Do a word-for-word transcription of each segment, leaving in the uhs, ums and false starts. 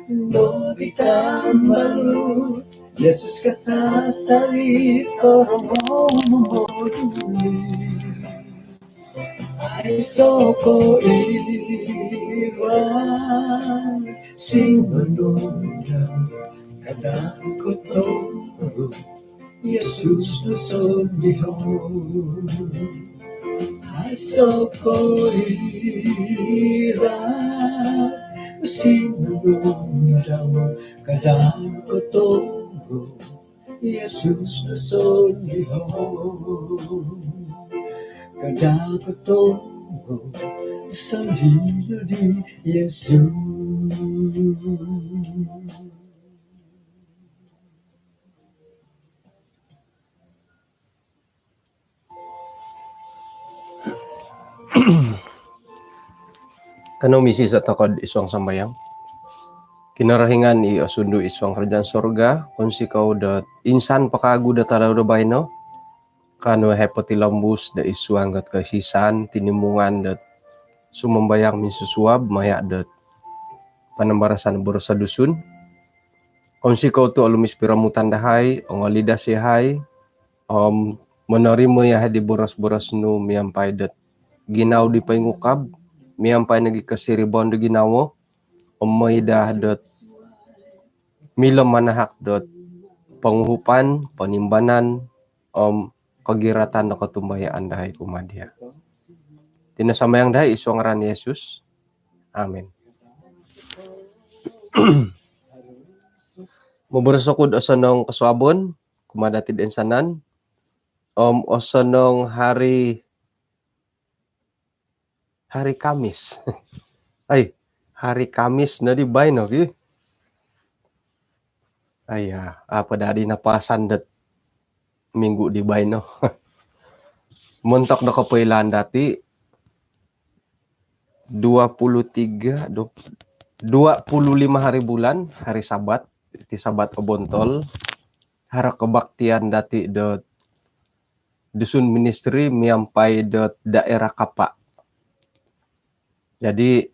Nogi tambalut Yesus kasasari korongou moduli. Aiso ko iran sinonondau kada kotohu Yesus no sondiho. Aiso ko iran sinonondau kada kotohu Yesus no sondiho. Kada kotohu sondiho di Yesus. Kanou misiiso tokou id suang sambayang. Kinorohingan i osundu id suang kerajaan sorga, kounsikou dot insan po kawagu do tadau do baino, kanou yahai potilombus do id suang dot koisisan tinimungan dot sumambayang minsusuab maya dot panambarasan boros do Dusun. Kounsikou tu olumis piromutan dahai, ongolidas yahai, om monorimo yahai di boros-boros nu miampai dot ginawo di poingukab, miampai nogi kosiribaan do ginawo, om mooi daa dot milo manahak dot ponguhupan, ponimbanan, om kogiratan do kotumbayaan dahai kumaa dia. Iti no sambayang dahai id suang ngaran Yesus. Amin. Moboros oku do osonong kosuabon kumaa dati toinsanan. Om osonong hari, hari Kamis. Ai, hari Kamis no di baino ki. Aiya, apo daa di napasan dot minggu di baino. Montok do kopoilaan dati, dua puluh tiga, du-, dua puluh lima hari bulan, hari Sabat, iti Sabat obontol, haro kebaktian dati dot Dusun Ministry miampai dot daerah Kapa. Jadi,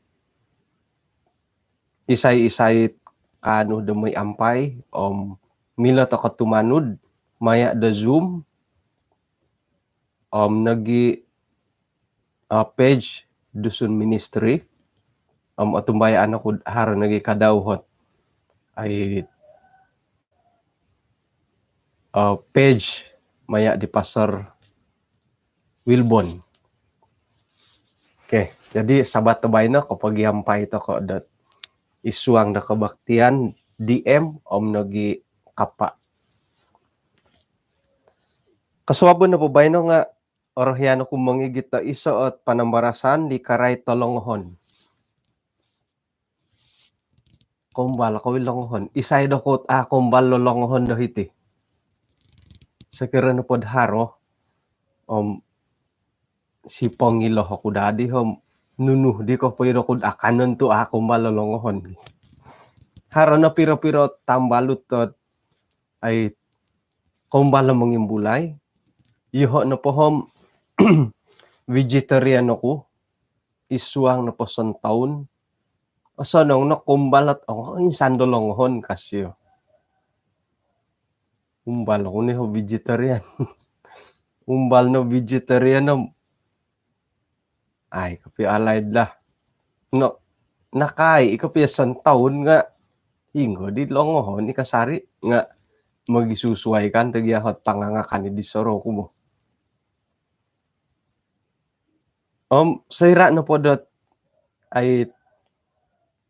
isai-isai kaanu do mooi ampai, om milo tokou tumanud maya do Zoom, om nogi, ah, page Dusun Ministry, om otumbayaan oku haro nogi kadau hot, ai, ah, page maya di Pastor Wilbon. Okey, jadi Sabat do baino kopogiampai tokou dot id suang do kebaktian D M om nogi Kapa. Kosuabon nopo baino nga orohian oku mongigit do iso ot panambarasan di karait do longohon. Koumbal kou i longohon. Isai dokoyu ot a koumbal do longohon do hiti? Sokiro nopo do haro, om sipongilo oku daa di, om nunu di kopio dokoyu ot akanon tu a koumbal do longohon. Haro no piro-piro tambalut ot, ai, koumbal do mongimbulai. Iyoho nopo om vegetarian oku, id suang nopo sontoun, osonong no koumbal ot, oh, insan do longohon ka sio. Umbal oku no vegetarian. Umbal no vegetarian om, ai, kopio alaid lah. No, nakai kopio sontoun nga hinggo di longohon i kasari nga mogisusuaikan tu gia hot pangangakan di soroku bo. Om soira nopo dot, ai,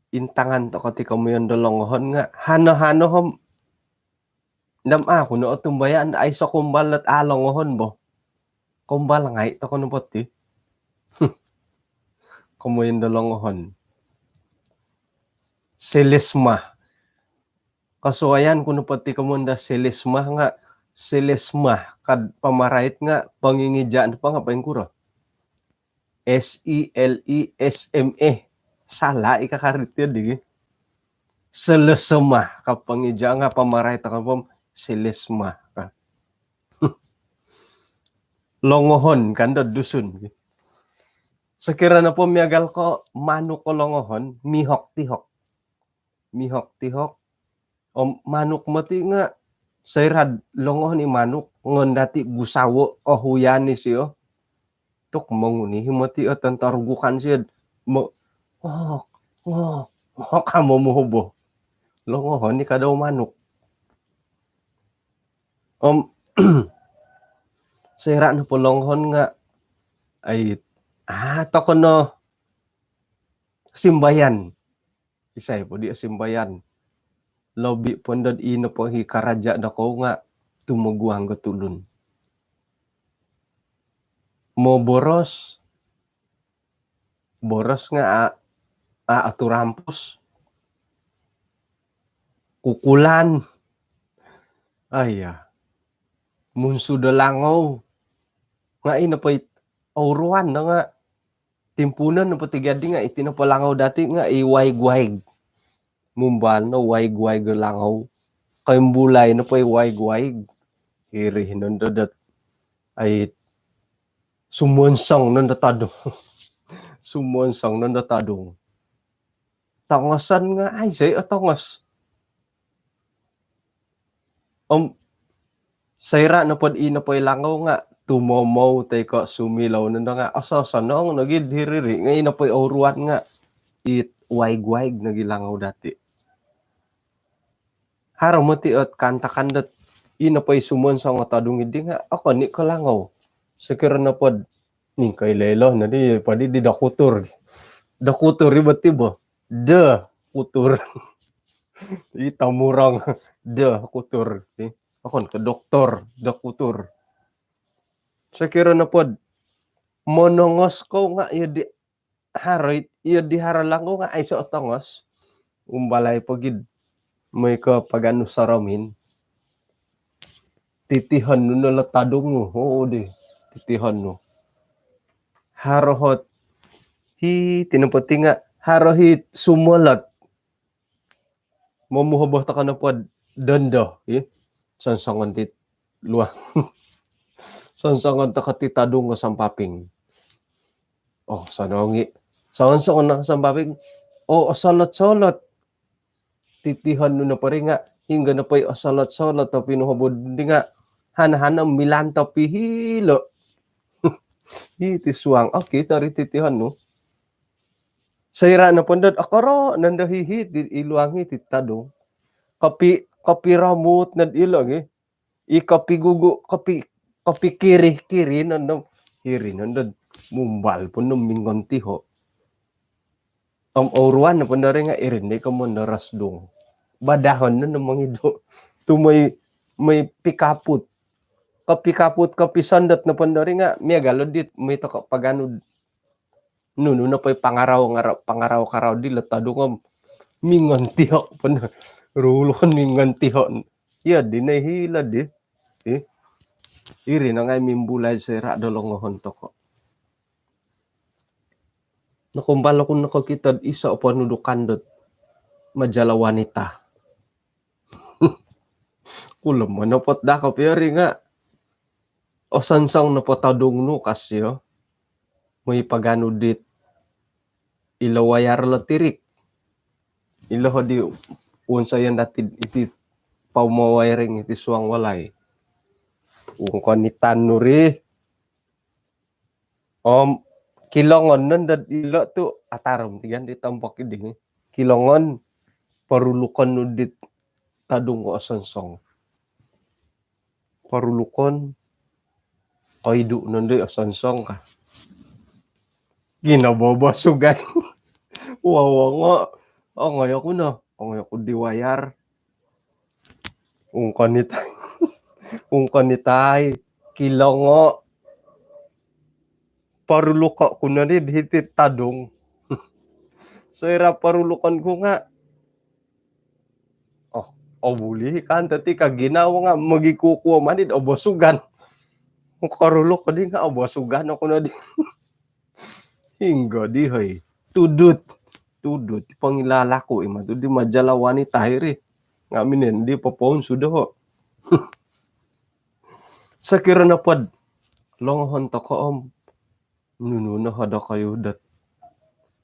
intangan tokou ti komoyon do longohon nga haro-haro om nda oku no otumbayaan, aiso koumbal dot a longohon bo. Koumbal ngai tokou nopo ti komoyon do longohon. Selesma. Kosuaian ku nopo ti komoyon do selesma nga, selesma ka do pamarait nga pongingija nopo nga poingkuro? S E L E S M A. Salah i kakari ti di. Selesema ka pongija nga pamarait ka po om selesma ka. Longohon ka do Dusun. Sokiro nopo miagal ko manuk ko longohon, mihok-tihok. Mihok-tihok. Om manuk moti nga soira'd longohon i manuk, ngon dati gusawo, ohuyan isio. Tu monguni i moti o tontorugukan sio. Mo-, ngok, ngok, ngok, ka momuhobo. Longohon i kada o manuk. Om soira nopo longohon nga, ai, ah, toko no simbayan. Isai po di simbayan. Lobi po ndod ino po i karaja dokou nga tumoguang do tulun. Moboros, boros nga a, a, aturampus. Kukulan. Aiya. Munsu do langou. Nga ino po it ouruan no nga timpuunon nopo tiga di nga iti nopo langou dati nga i waig-waig. Mumbal no waig-waig o langou. Koimbulai nopo i waig-waig. Iri nondo dot, ai, sumonsong nondo tadung. Sumonsong nondo tadung. Tongoson nga, ai, sai o tongos. Om soira nopo di ino po i langou nga tumomou toi ko sumilou nondo nga ososonong nogi diri ri nga ino po i ouruan nga it waig-waig nogi langou dati. Haro moti ot kaantakan dot ino po i sumonsong o tadung di nga okon i ko langou. Sokiro nopo di ningkoilo-ilo nodi po di di dokutur. Dokutur i boti bo. De kutur. I tomurong de kutur. Okon ko doktor, de kutur. Sokiro nopo di monongos kou nga iyo di haro it, iyo di haro langou nga aiso tongos. Umbalai po gid moi ko paganu soromin. Titihon nu no lo tadung nu. Oo di. Titihon nu. Haro hot. Hi, tino po ti nga. Haro hi sumolot. Momuhobo toko nopo dondo, i. Sonsongon ti luang. Sonsongon toko ti tadung o sampaping. Oh, sonongi. Sonsongon no sampaping. Oh, osolot-solot. Titihon nu nopo ri nga, hinggo nopo i osolot-solot o pinuhobo di nga, hana-hana milanto pihilo. Iti suang, okito ri titihon nu. Soira nopo ndod okoro nondo hihi di iluang i ti tadung. Kopi, kopi romut nod ilo gi. I kopi gugu, kopi, kopi kiri, kiri nondo. Hiri nondo mumbal po no mingontiho. Om ouruan nopo ndori nga iri ndi ko mondoros dung. Badahon nondo mongidu. Tu moi, moi pikaput. Kopi kaput, kopi sondot nopo ndori nga miagal o dit moi toko paganu nunu nopo i pangarau, ngarau, pangarau-karau di lo tadung om mingontiho po no. Rulukon mingontiho. Iyo di no hilo di. Ih. Iri no ngai mimbulai soira do longohon toko. Nokumbal oku nokokito iso ponudukan dot majalah wanita. Kulo monopot daa kopio ri nga. Osonsong nopo tadung nu kasio. Moi paganu dit ilo wayar lo tirik. Ilo ho di unsayan dati iti pau mo wiring iti suang walai. Ungkonitan nu ri. Om kilongon nondo ilo tu atarum tigan di tompok idi. Kilongon porulukon nu dit tadung ko osonsong. Porulukon koidu nondo i osonsong ka. Gina bobo sugan. Wawongo. Ongoi oku no. Ongoi oku di wayar. Ungkonitai. Ungkonitai. Kilongo. Poruluko ku no di hiti tadung. Soira porulukon ku nga. Oh, obuli kan tati ka ginawo nga mogikukuo manid obosugan. Koruluk di nga obosugan oku no di. Hinggo di hoi. Tudut. Tudut. Pangilalaku ima tu di majalah wanita hiri. Ngaminen di popoun sudah ho. Sokiro nopo do longohon toko om Nunu no ho dokoyu dot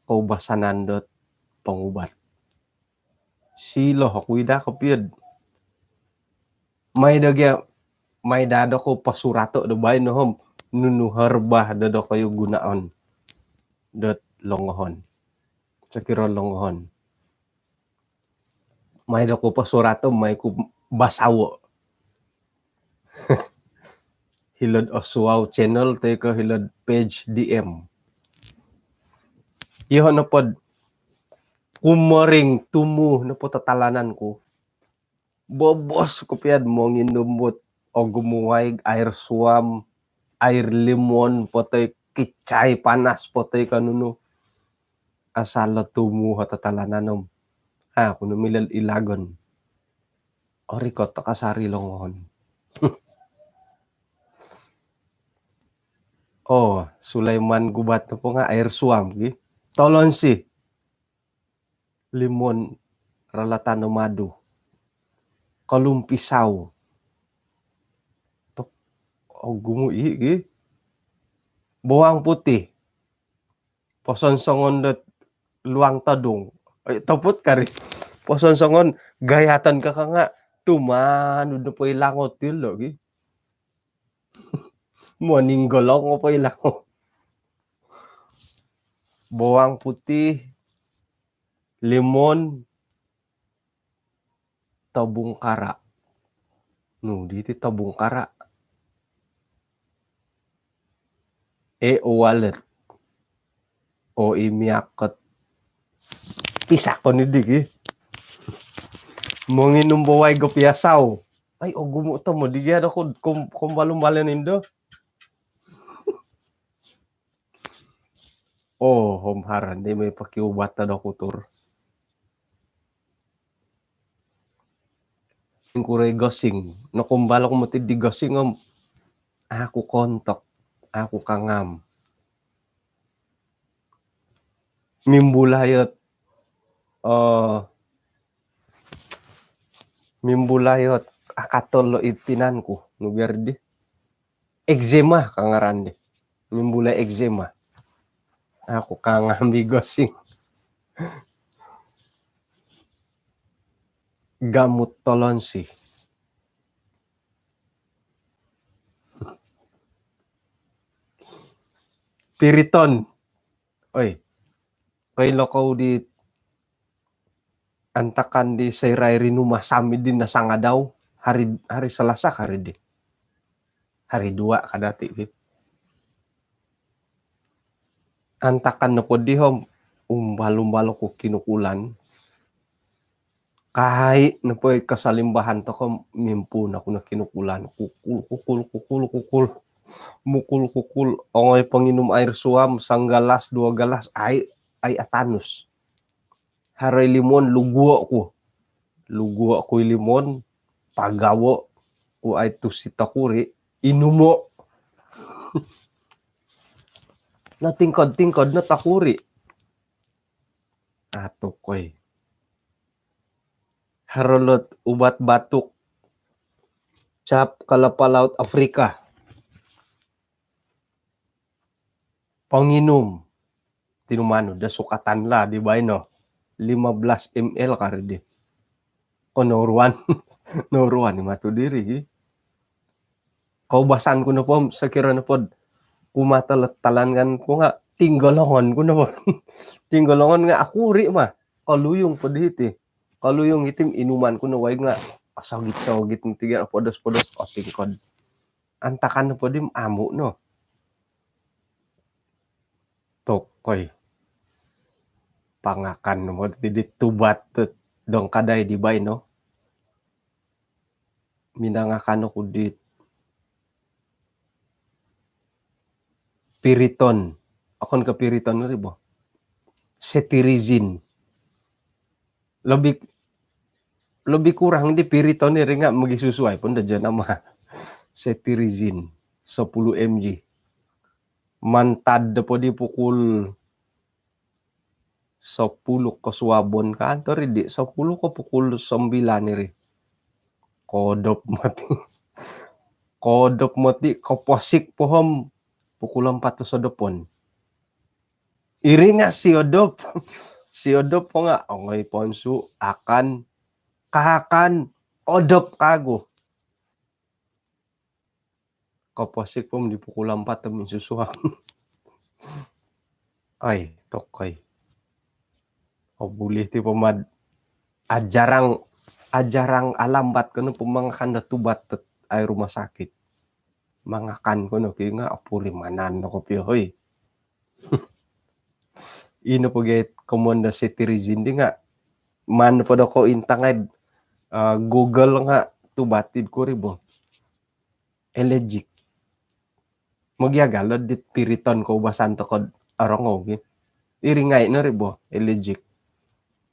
koubasanan dot pongubat? Silo oku i daa kopio'd mai do gia, mai daa dokoyu posurato' do baino om nunu herba do dokoyu gunoon dot longohon. Sokiro longohon, mai dokoyu posurato', mai ku basawo' hilo'd Osuau Channel toi ko hilo'd page D M. Iyoho' nopod kumoring tumu nopo tatalanan ku, bobos kopio'd monginum dot ogumu waig, air suam, air limon, po toi kicai panas, po toi ko nunu. Asal lo tumu ho tatalanan om a' oku no milo ilagon. Orikot toko' kasari longohon. Oh, Sulaiman Gubat nopo nga' air suam gi. Tolonsi, limon, ralatan do madu, kolumpisau. Tok, ogumu i' gi. Bawang putih, posonsongon dot luang todung. Eh, toput kari. Posonsongon, gayaton kaka nga' tumanud nopo i lango ti lo gi. Moninggolong opo i lango. Bawang putih, limon, tobung kara. Nu diti tobung kara? E, o walet. O, i miakot. Pisakon i digi. Monginum bo waig o piasau. Ai, ogumu' tomod digi ado ko, kom-, kombalum-balun indo. Oh, om haro ndi mai pokiubat do doktor. Ingkuro i gosing? Nokumbal oku moti di gosing om a' oku kontok, a' oku kangam. Mimbulai ot, eh, mimbulai ot akatol lo id tinan ku, nu biar di. Eczema ka ngaran di. Mimbulai eczema. A' oku kangam di gosing. Gamut tolonsi. Piriton. Oi. Koilo kou di antakan di soira i rinuma sami di nasangadau hari, hari Selasa kari di. Hari dua ka dati di. Antakan nopo di om umbal-umbal oku kinukulan. Kai nopo i kasalimbahan toko mimpuun oku no kinukulan. Kukul, kukul, kukul, kukul. Mukul, kukul. Ongoi ponginum air suam, sanggalas, duo galas, ai, ai atanus. Haro i limon, luguo' ku. Luguo' ku i limon, pagawo' ku ai tusi tokuri', inumo'. Notingkod-tingkod no tokuri'. Atukoi. Haro lot ubat batuk cap kelapa laut Afrika. Ponginum. Tinumanud do sukatan lah di baino. Lima belas M L kari di. Ko noruan. Noruan i matu diri gi. Koubasan ku nopo, sokiro nopod kumaa tolo talangan ku nga' tinggolongon ku nopo. Tinggolongon nga' akuri' mah. Koluyung po di hiti. Koluyung hiti inuman ku no waig nga' sogit-sogit niti gi, podos-podos, otingkod. Antakan nopo di amu' no. Tokoi. Pangakan nopo di tubat dong kadai di baino. Minangakan oku di Piriton. Okon ko Piriton iri bo. Cetirizine. Lebih, lebih kurang di Piriton iri nga' mogisusuai pun do jenama. Cetirizine sepuluh M G. Mantad do po di pukul sepuluh kosuabon kantor di, sepuluh ko pukul sembilan iri. Kodop moti. Kodop moti, koposik po om pukul empat sosodopon. Iri nga' siodop. Siodop po nga' ongoi ponsu, akan, kaakan, odop kagu. Koposik po di pukul ampat om minsusuang. Ai, tokoi. O, buli ti po mad ajarang, ajarang alambat kono po mangakan do tubat dot ai rumah sakit. Mangakan kono ki nga' opurimanan no kopio, hoi. Ino po gia komoyon do cetirizine di nga' maan po do ko' intangai, eh, Google nga' tubat id kuri bo. Allergic. Mogiagal dit Piriton koubasan toko' orongou gi. Iri ngai' no ri bo, allergic.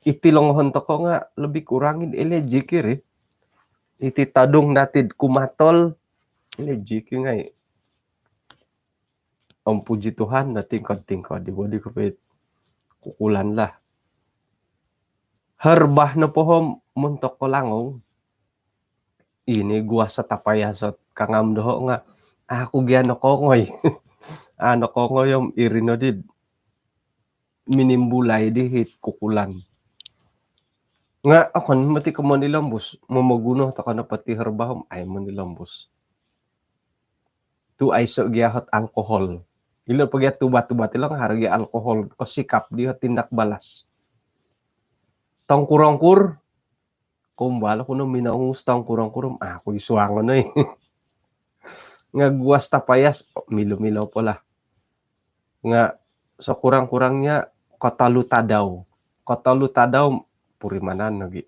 Iti longohon toko' nga' lebih kurang allergic iri. Iti todung dati'd kumatol, allergic i ngai'. Om puji Tuhan, no tingkod-tingkod di bo di kopit kukulan lah. Herbah nopo om montok ko langou. Ini guas o tapayas ot kangam doho' nga' aku gia nokongoi. A' nokongoi om iri no di minimbulai di hit kukulan. Nga' okon moti ko monilombus, momoguno toko' nopo ti herbah om ai monilombus. Tu' aiso' gia hot alkohol. Ilo po gia tubat-tubat ilo nga' haro gia alkohol, kosikap di hot tindak balas. Tongkur-ongkur, kumbal ku no minoungus tongkur-ongkur om aku i suangon oi. Nga' guas tapayas, oh, milo-milo po lah. Nga' sekurang-kurangnya kotolu tadau. Kotolu tadau purimanan lagi.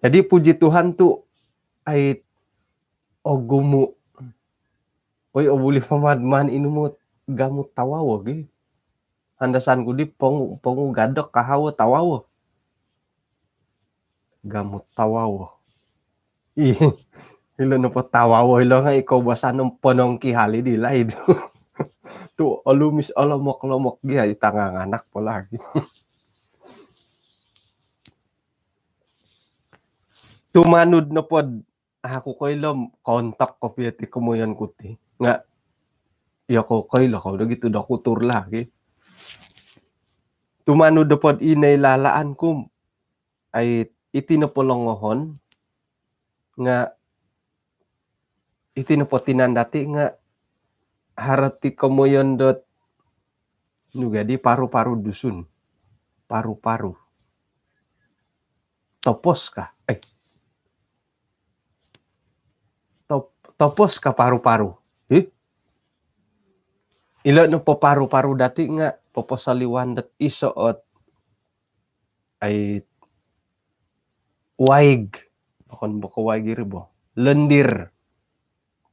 Jadi puji Tuhan tu' ai ogumu'. Oi, obuli po mad maan inumot gamut tawawo gi. Andasan ku di pongu, pongu gadok kahawo tawawo. Gamut tawawo. Ih, ilo nopo tawawo ilo nga' i koubasan om ponongkihali di laid. Tu' olumis olomok-lomok gia i tanganganak po lagi. Tumanud nopod aku koilo om koontok kopio ti komoyon ku ti. Nga' iyo ko koilo kou do gitu dokutur lagi. Tumanud nopod ino i lalaan ku om ai iti nopo longohon nga' iti nopo tinan dati' nga' haro ti komoyon dot nu gia di paru-paru Dusun. Paru-paru. Topos ka? Eh. Top-, topos ka paru-paru? Hih? Ilo nopo paru-paru dati' nga' poposoliwan dot iso ot ai waig. Okon bo ko waig iri bo. Lendir.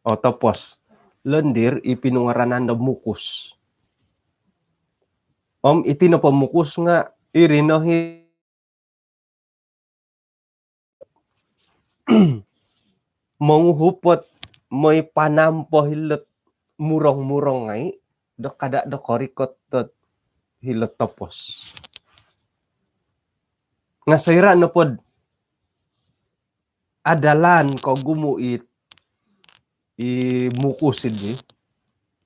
O, topos. Lendir i pinungaranan do mukus. Om iti nopo mukus nga' iri no hi monguhup ot moi panampo hilo'd murong-murong ngai' do kada' do korikot dot hilo'd topos. Nga' soira' nopod adalaan kogumu' it i mukus iddi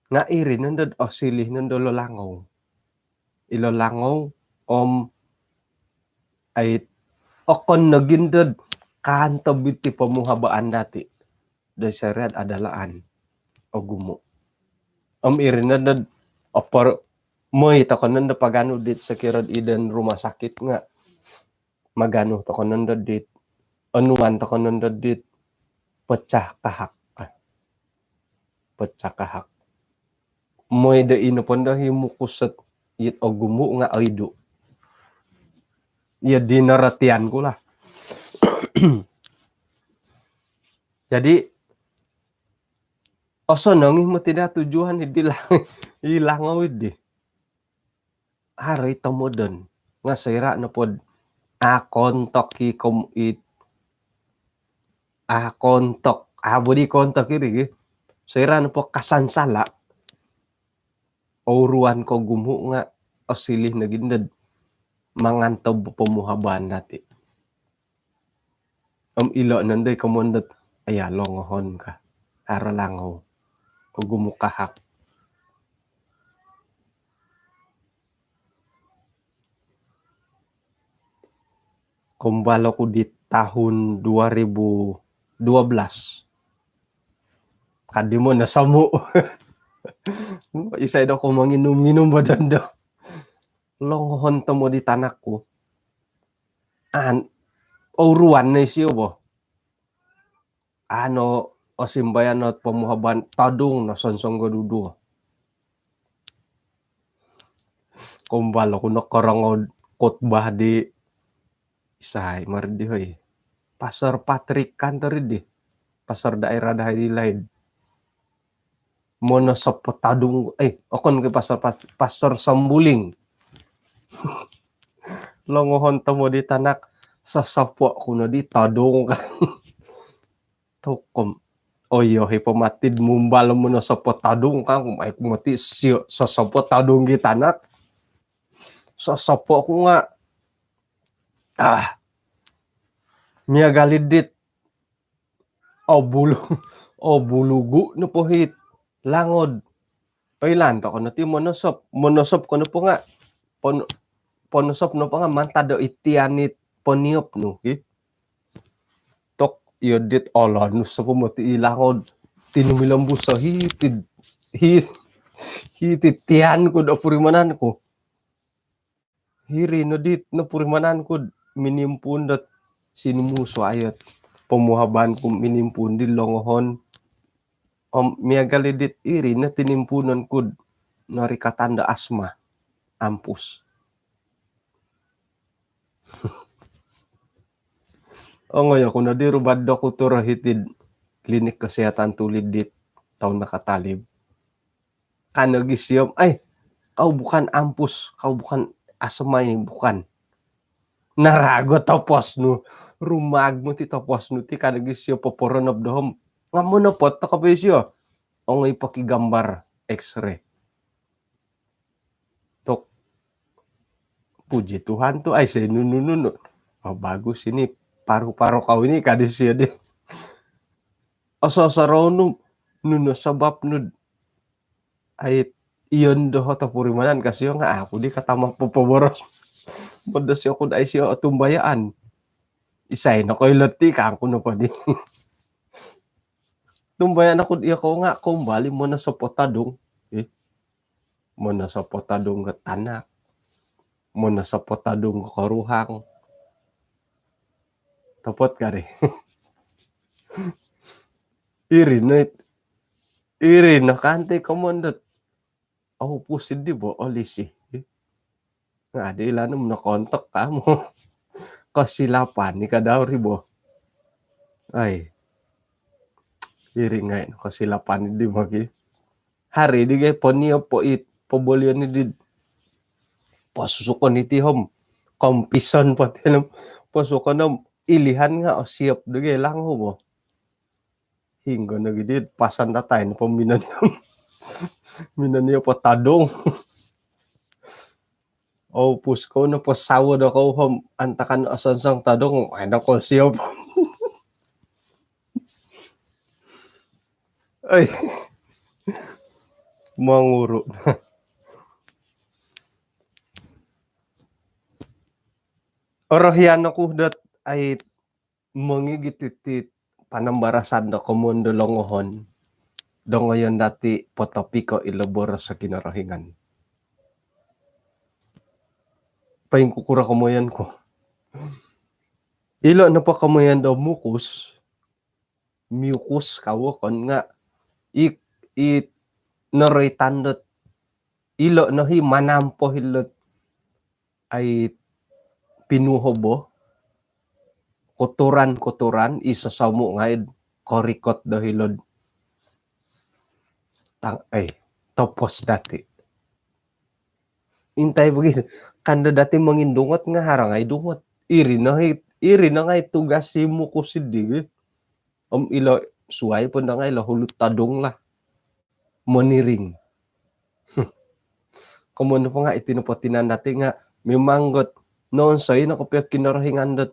nga' iri nondo'd osilih nondo lo langou. Ilo langou om ai okon nogi nondo'd kaantob iti pomuhabaan dati' do soria'd adalaan ogumu'. Om iri nondo'd opor moi toko' nondo paganu dit sokiro'd id rumah sakit nga' maganu toko' nondo dit, onuan toko' nondo dit pecah kahak. Pecah kahak. Moi do ino pondo hi mukus ot it ogumu' nga' oidu'. Iyo di norotian ku lah. Jadi osonong i moti daa tujuan iddi lah, i langou iddi. Haro i tomodon. Nga' soira' nopod a' koontok i kom-, i a' koontok, a' bo di koontok iri gi. Soira' nopo kasansala', ouruan kogumu' nga' osilih nogi nondo'd mangantob pomuhabaan dati'. Om ilo' nondo i komoyon dot, aya, longohon ka, haro langou, ogumu' kahak. Kombal oku di tahun dua ribu dua belas. Kadi monosomu. Isai do ko manginum-nginum badan do. Longohon tomod i tanak ku. An, ouruan no isio bo. Ano, osimbayan no pomuhaban todung no sonsong goduduo. Kombal oku no korongou khotbah di isai mari di hoi. Pastor Patrick Kantor di. Pastor daerah dahai di laid. Monosop po todung, eh, okon ko Pastor, Pas-, Pastor Sambuling. Longohon tomod i tanak, sosopo ku no di todung kan. Tokom. Oh iyo, hi po mati mumbal monosop po todung kan, ai ku mati sio sosopo todung gi tanak. Sosopo ku nga. Ah. Miagal i dit. Obulu, obulugu no po hit langod. Oilaan toko no ti monosop. Monosop ko no po nga. Pon-, ponosop no po nga mantad do itian it poniop nu, ki. Tok, iyo dit olon nu sopo moti i langod. Tinumilombuso hiti, hiti, hiti tian ku do purimanan ku. Hiri no dit no purimanan ku minimpuun dot sinumusuai ot pomuhaban ku minimpuun di longohon. Om miagal i dit iri no tinimpuunon ku norikatan do asma. Ampus. Ongoi oku no di rubat do kuturo hitid klinik kesihatan tulid dit toun nakatalib. Kan nogi sio, "Ai, kau bukan ampus, kau bukan asma ini, bukan." Narago topos nu, rumag moti topos nu ti kan nogi sio poporonop doho om. Nga monopot toko po isio. Ongoi pokigambar X-ray. Tok. Puji Tuhan tu, ai, sai nunu-nunu. Oh, bagus ini paru-paru kau ini, kadi sio di. Oso-osorou nu, nunu sabab nu. Ai, iyon doho topurimanan ka sio nga, aku di katama popoboros. Modosi oku dai sio otumbayaan. Isai nokoilo ti kangku nopo di. Tumbayaan oku iyo kou nga kombal i monosop o todung. Eh. Monosop o todung ko tanak. Monosop o todung ko koruhang. Topot kari. Iri no it-, iri no kanti komon dot. Au pusid di bo olisi. Nga di ilanu nokoontok kamu. Kosilapan ni kadau ri bo. Ai. Iri ngai no kosilapan di bo ki. Hari di gai poniop po it pobolion ni di. Posusukon iti hom. Kompison po ti hom. Posukon hom ilihan nga osiop di gai langhu bo. Hinggo nogi di pasan datai no po minonio. Minonio po todung. Au pus kou no po sawo do kou hom antakan osonsong todung. Ai no kou siop. Ai. Monguru. Orohian oku dot ai mongigit iti panambarasan do komon do longohon. Dongoyon dati potopiko ilo boros o Kinorohingan. Paingkukuro komoyon ko. Ilo nopo komoyon do mukus, miukus kawo kon nga i, i noroitan dot ilo nohi manampo hilot ai pinuhobo kotoran-kotoran i sosomu ngaid korikot do hilod tang, ai, topos dati. Intai bagi kando dati mongindungot nga haro ngai dungot. Iri no hi, iri no ngai tugas si mukus sidi gi. Om ilo suai pun do ngai lo hulut todung lah. Moniring. Komon po nga iti nopo tinan dati nga memang got nonsoi no kopio Kinorohingan dot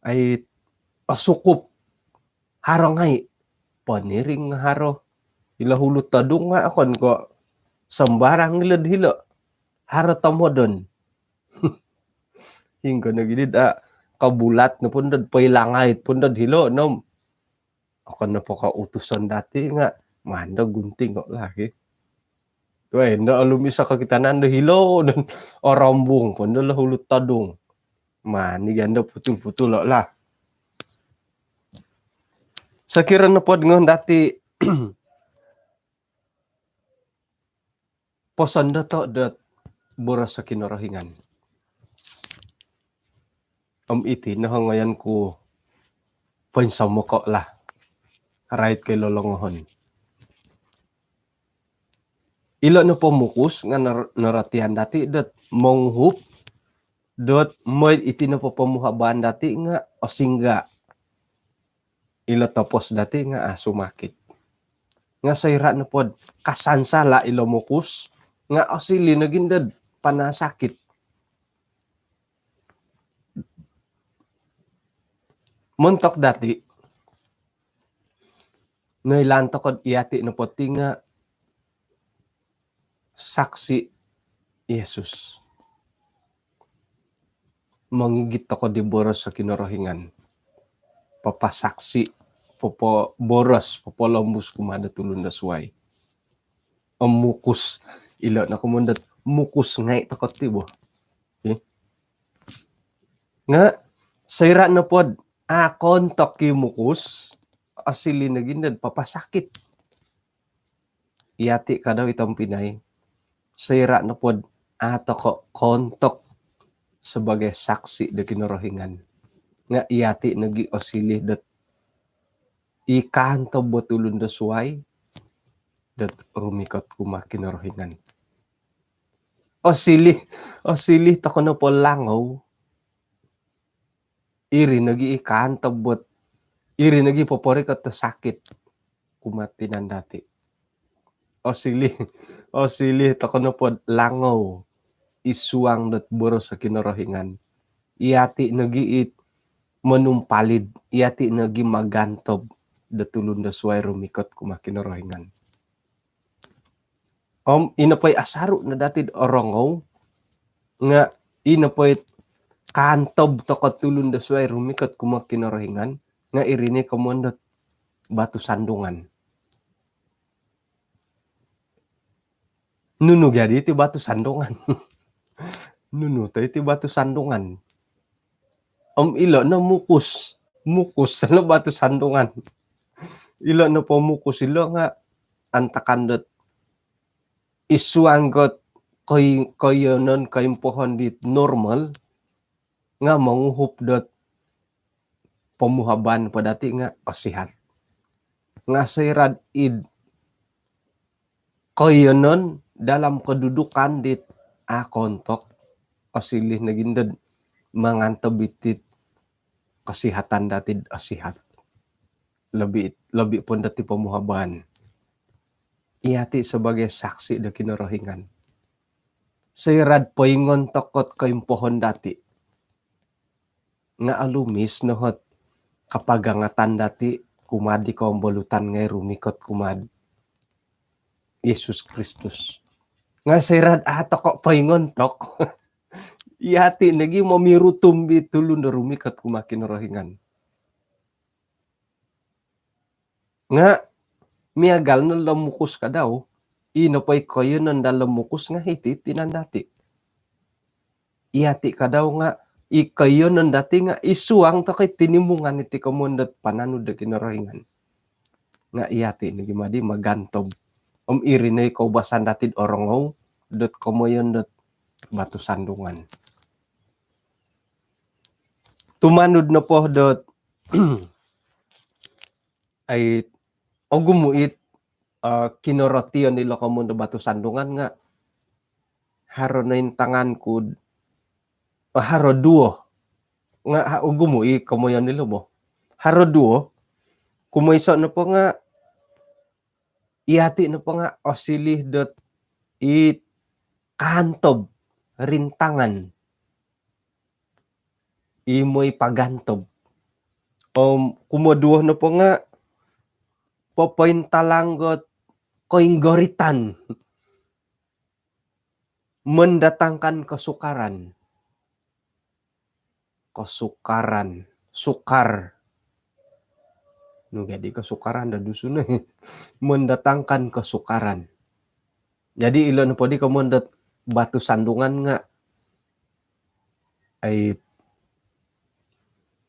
ai osukup haro ngai poniring nga haro. Ilo hulut todung nga okon ko sembarang ilo dihilo. Haro tomodon. Hinggo nogi di da kabulat no pun dod poilangai pun dod hilo nom. Okon nopo ko utuson dati nga mando gunting kok lagi. Tuai ndo alum isa kokitanan do hilo dan orombung pun do lo hulu todung. Mani gando putul-putul lo lah. Sakira nopo dengan dati poson do to dot boros Kinorohingan. Om iti no hongoyan ku poinsomoko lah. Rait koi lolongohon. Ilo no pomukus nga nor-, norotian dati dot monguhup dot moi iti no popomuhabaan dati nga osingga. Ilo topos dati nga asu makit. Nga soira no pod kasansala ilo mukus nga osili no gindad panasakit. Montok dati noilaan tokod iati no poti nga saksi Yesus. Mongigit tokod di boros Kinorohingan. Papasaksi, popo boros, popolombus kumada tulun da suai. Om mukus, ilo no kumundot mukus ngai tokod ti bo. Nga soira no pod akon toki mukus, asili no gindad papasakit. Iati kadau itom pinai. Soira no pod atoko kontok sebagai saksi do Kinorohingan. Nga iati nogi osili dot ikan to buat ulun do suai dot rumikot kuma Kinorohingan. Osili, osili toko no po langau. Iri nogi ikan tebut. Iri nogi poporikot do sakit. Kumatinan dati. Osili, osili toko no pod langau. Isuang dot boros Kinorohingan. Iati nogi it monumpalid. Iati nogi magantob dot ulun do suai rumikot kuma Kinorohingan. Om ino poi asaru no dati orongou nga ino poi kantob toko tulun do suai rumikot kuma Kinorohingan nga iri ni komondot batu sandungan. Nunu jadi iti batu sandungan? Nunu to iti batu sandungan? Om ilo no mukus, mukus no batu sandungan. Ilo no po mukus ilo nga antakan dot isuang got koi-, koiyonon koimpohon dit normal nga monguhup dot pomuhaban po dati nga osihat. Nga soirad id koiyonon dalam kedudukan dit akontok, osili nogi dot mangantob itit kesihatan dati osihat. Lebih, lebih pun dati pomuhaban. Iati sebagai saksi do Kinorohingan. Soirad poingon tokot koimpohon dati nga alumis nohot kapagangatan dati kumad di kombolutan ngai rumikot kumad Yesus Kristus. Nga soirad atoko poingon tok. Iati nogi momirutum bi tulun do rumikot kuma Kinorohingan. Nga miagal no lomukus kadau, ino poi koiyonon da lomukus nga hiti tinan dati. Iati kadau nga i koiyonon dati nga isuang tokoi tinimungan iti komondot pananud do Kinorohingan. Nga iati nogi madi magantob. Om iri noi koubasan dati orongou dot komoyon dot batu sandungan. Tumanud nopo dot ai ogumu it kinorotion ilo komon do batu sandungan nga haro nointangan ku, haro duo nga ogumu i komoyon ilo bo. Haro duo, kumoiso nopo nga iati nopo nga osili dot i kantob rintangan i moi pagantob. Om kumoduo nopo nga popointalang got koinggoritan mendatangkan kesukaran. Kesukaran, sukar. Nu jadi kesukaran do Dusun, eh. Mendatangkan kesukaran. Jadi ilo nopo di komoyon dot batu sandungan nga, ai,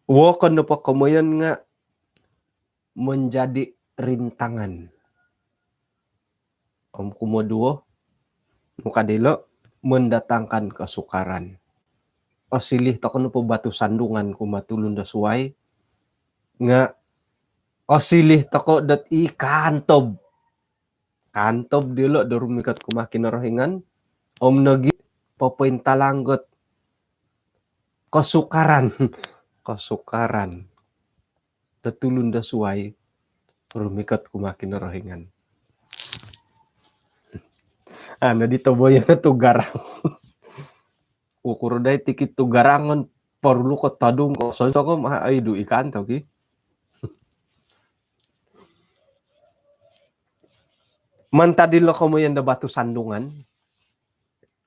wokon nopo komoyon nga menjadi rintangan. Om kumoduo, nu ka dilo, mendatangkan kesukaran. Osiliu tokou nopo batu sandungan kumaa tulun do suai, nga osiliu tokou dot i kaantob. Kaantob dilo do rumikot kumaa Kinorohingan, om nogi popointalang dot kesukaran. Kesukaran do tulun do suai rumikot kumaa Kinorohingan. Ano di toboyo no tugarang. Ukur dai tikid tugarangon perlu ko todung ko sonsoko ma ai du ikan to ki. Mantad ilo komoyon do batu sandungan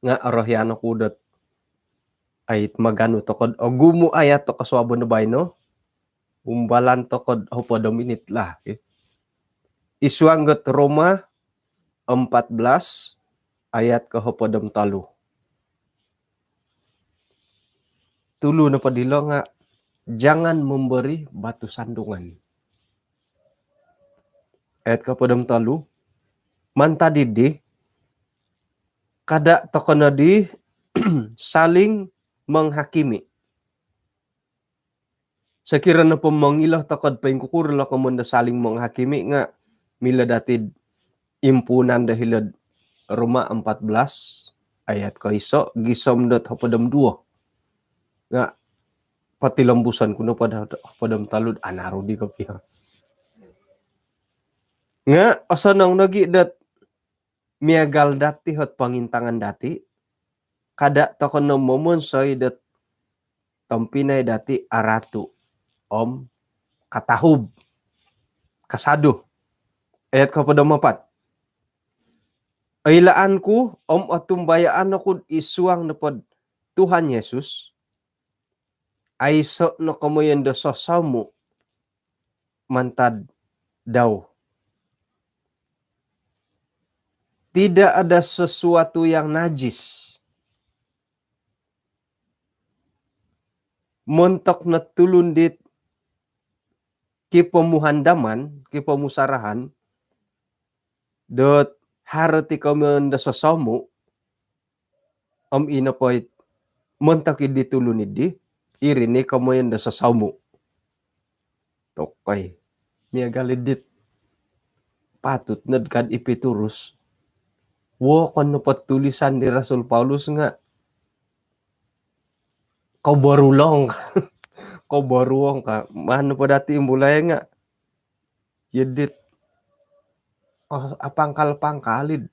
nga orohian oku dot ai maganu tokou do ogumu ayat do kosuabon do baino. Umbalan tokou do hopod om init lah, eh. Id suang dot Roma empat belas ayat kohopod om tolu. Tulu nopo dilo nga, jangan memberi batu sandungan. Ayat kohopod om tolu, mantad dii, kada tokou nodi saling menghakimi. Sokiro nopo mongilo tokou do poingkukuro ilo komoyon do saling menghakimi nga milo dati do impuunan do hilo'd Roma empat belas ayat koiso gisom dot hopod om duo. Nga potilombuson ku nopo do hopod om tolu do anaru di kopio. Nga osonong nogi dot miagal dati ot pongintangan dati, kada tokou no momonsoi dot tompinai dati aratu om katahub, kasadu. Ayat kohopod om apat. Oilaan ku om otumbayaan oku id suang nopo do Tuhan Yesus, aiso no komoyon do sosomu mantad dau. Tidak ada sesuatu yang najis. Montok no tulun dit kipomuhandaman, kipomusarahan, dot haro ti komoyon do sosomu, om ino po it montok di tulun dii, iri ni komoyon do sosomu. Tokoi. Miagal dit patut nod kad i Pitrus. Wokon nopo tulisan di Rasul Paulus nga koborulong. Koboruong ka. Maan nopo dati imbulai nga iyo dit, oh, apangkal-pangkal id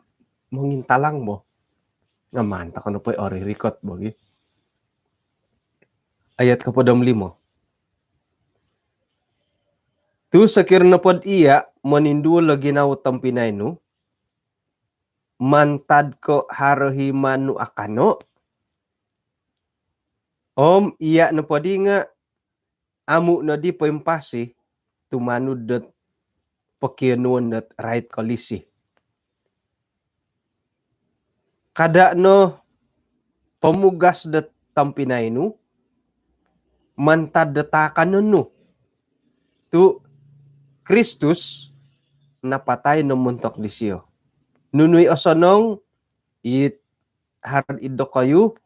mongintalang bo. Nga maan tokou nopo i oririkot bo gi. Ayat kohopod om limo. Tu sokiro nopo do iya moninduol o ginawo tompinai nu, mantad ko haro hima nu akano, om iya nopo di nga amu nodi poimpasi tumanud dot pokionuon dot rait kolisi. Kada no pomugas dot tompinai nu mantad dot taakanon nu. Tu Kristus napatai no montok disio. Nunu i osonong it haro id dokoyu,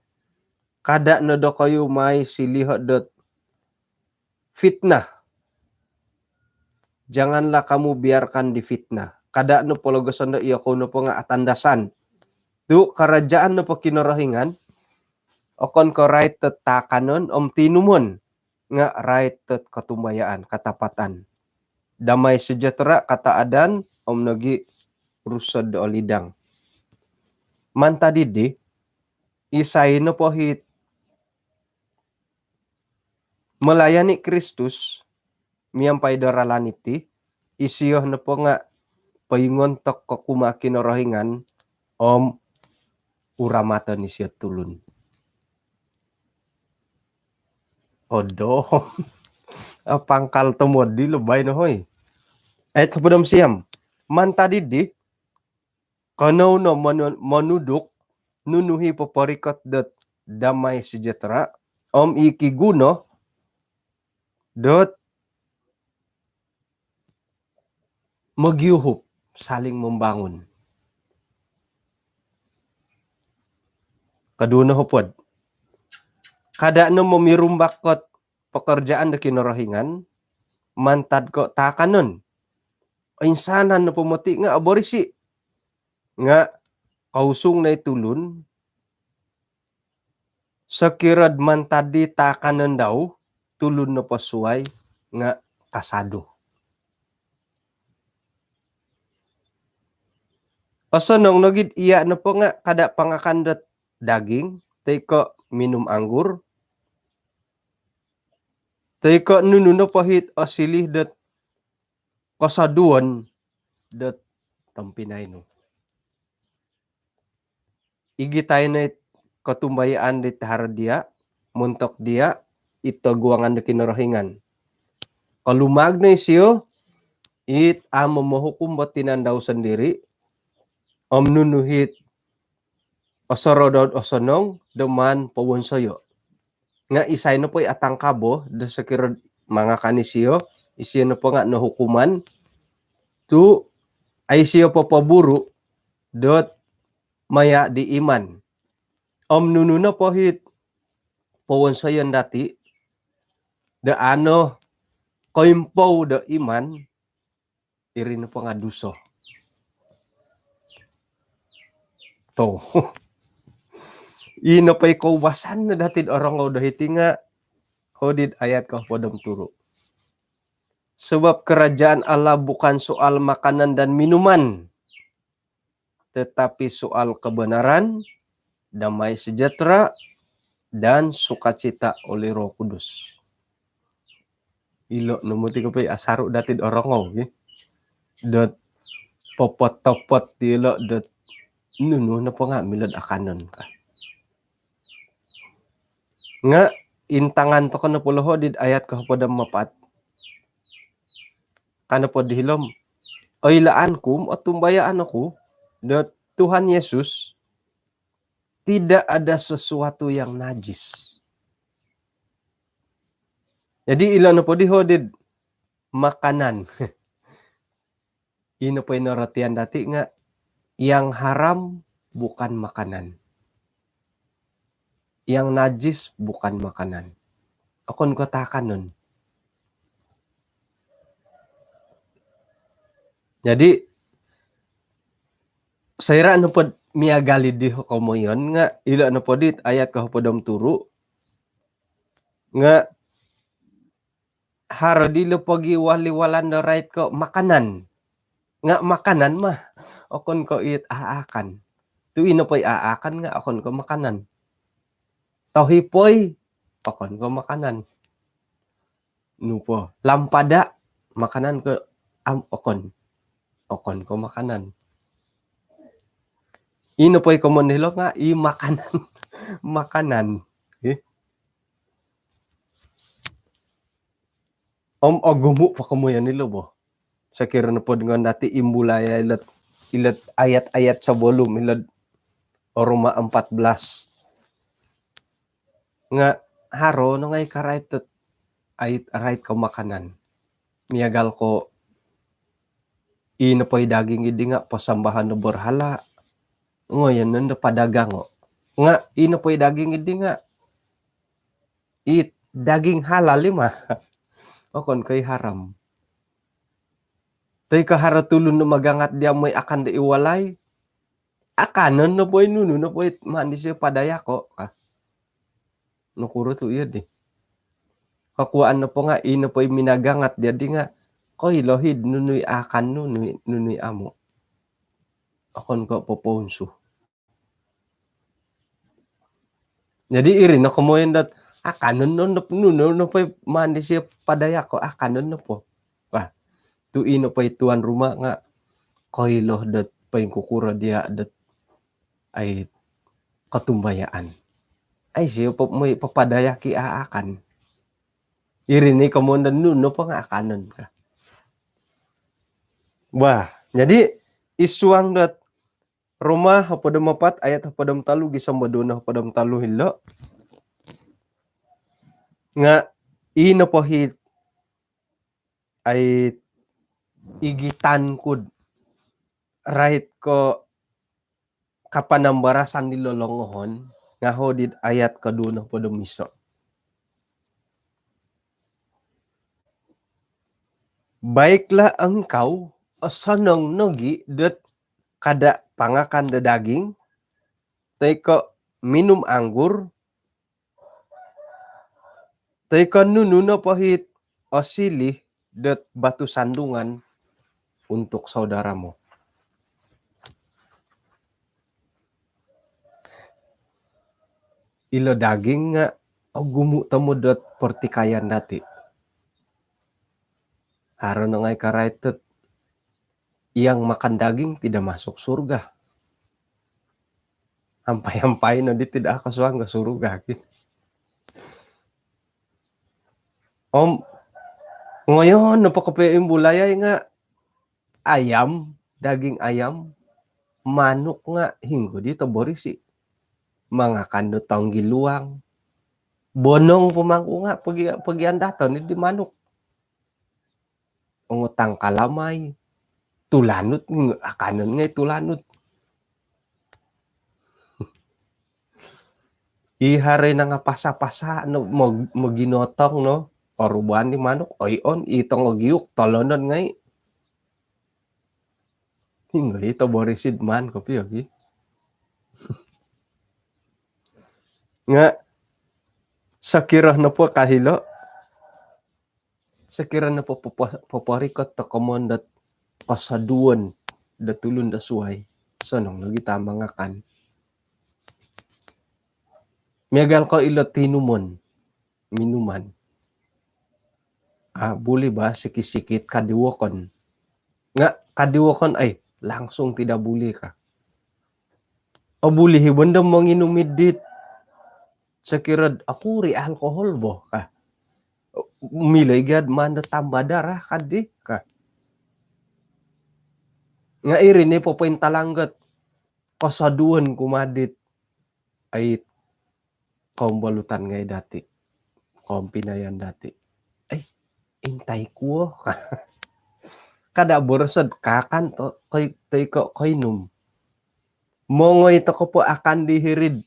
kada no dokoyu mai siliho dot fitnah. Janganlah kamu biarkan difitnah. Kada no pologoson do iyokou nopo nga atandasan. Tu karajaan nopo Kinorohingan, okon ko rait dot taakanon om tinumon, nga rait dot kotumbayaan, katapatan. Damai sejahtera, kataadan, om nogi Rusod do Olidang. Mantad dii, isai nopo it melayani Kristus miampai do ralan iti, isio nopo nga poingontok ko kumaa Kinorohingan om uramaton isio tulun. Odo. Apangkal tomod di lo baino hoi. Ayat kopod om siam. Mantad dii, kanou no monu-, monuduk nunu i poporikot dot damai sejahtera om i kiguno dot mogiuhup, saling membangun. Koduo nohopod, kada no momirumbak ot pekerjaan do Kinorohingan mantad ko taakanon. Oinsanan nopo moti nga oborisi, nga kousung no i tulun, sokirod mantad di taakanon dau, tulun nopo suai nga kasadu. Osonong nogi do iya nopo nga kada pangakan dot daging, toi ko minum anggur, toi ko nunu nopo it osiliu dot kosoduon dot tompinai nu. Igitai no it kotumbayaan dit haro dia, montok dia, it toguangan do Kinorohingan. Kolumaag no isio, it amu mohukum bo tinan dau sondiri, om nunu it osorou dau dot osonong do maan powonsoyo. Nga isai nopo i atangkabo do sokiro mangakan isio, isio nopo nga nohukuman, tu au isio popoburu dot maya di iman. Om nunu nopo it powonsoyon dati do au nokoimpou do iman, iri nopo nga duso. Tu. Ino po i koubasanan dati do orongou do hiti nga hodi do ayat kohopod om turu. Sebab kerajaan Allah bukan soal makanan dan minuman, tetapi soal kebenaran, damai sejahtera, dan sukacita oleh Roh Kudus. Ilo no moti kopio i asaru dati do orongou, ki. Dot popot-topot dilo dot nunu nopo nga milo do akanon ka. Nga intangan tokou nopo lo hodi do ayat kohopod om apat. Ka nopo di hilo om, oilaan ku om otumbayaan oku do Tuhan Yesus, tidak ada sesuatu yang najis. Jadi ilo nopo di hodi do makanan. Ino po i norotian dati nga, yang haram bukan makanan. Yang najis bukan makanan. Okon ko taakanon. Jadi, soira nopo do miagal i di komoyon nga, ilo nopo di ayat kohopod om turu, nga haro dilo pogiwal-iwalan do rait ko makanan. Nga makanan mah. Okon ko it aakan. Tu ino po i aakan nga okon ko makanan. Tohi po i, okon ko makanan. Nu po, lampada, makanan ko om okon. Okon ko makanan. Ino po i komoyon dilo nga i makanan. Makanan. Eh? Om ogumu po komoyon ilo bo. Sokiro nopo do ngoyon dati imbulai ilo, ilo ayat-ayat sebelum, ilo Roma empat belas. Nga haro no ngai karait dot, ait, rait ko makanan. Miagal ko ino po i daging idi nga persembahan do berhala. Ngoyon nondo padagango. Nga ino po i daging idi nga it daging halal i mah. Okon ko i haram. Toi ko haro tulun do magangat dia mooi akan do id walai. Akanon nopo i nunu nopo i maan disio padayako ka. Nokuro tu iyo di. Kokuaan nopo nga ino po i minagangat dia di nga koilo i do nunu i akan nu, nunu i, nunu i amu. Okon ko popounsu. Jadi iri no komoyon dot akanon no nopo, nunu nopo i maan disio padayako, akanon nopo. Wah, tu ino po i tuan rumah nga koilo dot poingkukuro dia dot, ai, kotumbayaan. Au isio po mooi papadayaki aakan. Iri ni komoyon do nunu nopo nga akanon ka. Wah, jadi id suang dot Roma hopod om apat ayat hopod om tolu gisom do duo no hopod om tolu hilo. Nga i nopo hi ai igitan kud rait ko kapanambarasan di lolongohon, nga hodi ayat koduo no hopod om iso. Baiklah engkau, osonong nogi dot kada pangakan do daging, toi ko minum anggur, toi ko nunu nopo hi osiliu dot batu sandungan untuk saudaramu. Ilo daging nga ogumu tomod dot pertikaian dati. Haro no ngai karait dot yang makan daging tidak masuk surga. Ampai-ampai no di tidak kosuang ke surga ki. Om ngoyon nopo kopio imbulai nga ayam, daging ayam, manuk nga hinggo di toborisi. Mangakan do tonggi luang. Bonong po mangku nga pogi, pogian daton di manuk. Ongo tangkalamai, tulanut, akanon ngai tulanut. I haro nanga pasa-pasa no, mo-, moginotong no, oruban di manuk, oi on, i tongo giuk, tolonon ngai. Hinggo i toborisi maan kopio ki. Nga sokiro nopo ka hilo, sokiro nopo popo-, poporikot do komoyon dot kosoduon dot tulun do suai, osonong nogi ta mangakan. Miagal ko ilo tinumon, minuman. Ah, buli ba sikit-sikit ka di wokon. Nga ka di wokon ai langsung tidak buli ka. O buli hi bondo monginum dit sokiro do okuri alkohol bo ka. Milo i gia do maan do tambah darah ka di ka. Nga iri ni popointalang dot kosoduon kumaa dit ai kombolutan ngai dati, kompinayan dati. Ai, intai kuo ka. Kada boros do kakan to, koi, toi ko koinum. Mongoi toko po akan di hiri do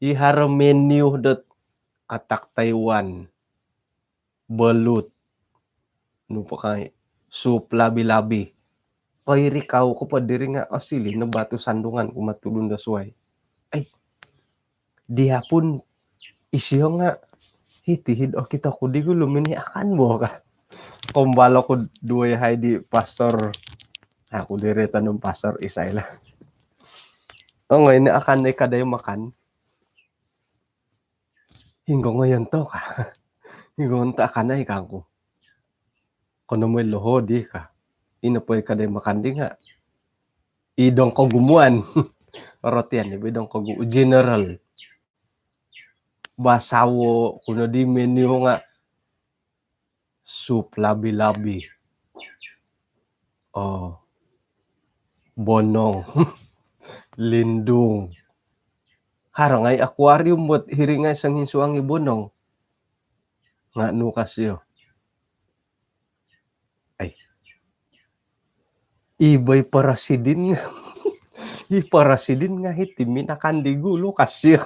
i haro menu dot katak Taiwan, belut, nu po kai, sup labi-labi. Koirikau ko po diri nga osiliu no batu sandungan kumaa tulun do suai. Ai, dia pun isio nga hiti hi do okito ku di gulu mini akan bo ka. Kombalo ku duo yahai di pastor. Aku diri tanum pastor isai lah. Ongoi ni akan ni kadai makan. Hinggo ngoyon to ka. Hinggo ngoyon to akan ai kangku. Kono moi loho di ka. Ino poi kadai makan di nga i dong kogumuan. Rotian ni bo i dong kogu general. Basawo kuno di menu nga sup labi-labi. Oh. Bonong. Lindung. Haro ngai akuarium buat hiri ngai songinsuang i bonong. Nga nu ka sio. Ai. I boi parasidin nga. I parasidin nga hiti minakan di gulu ka sio.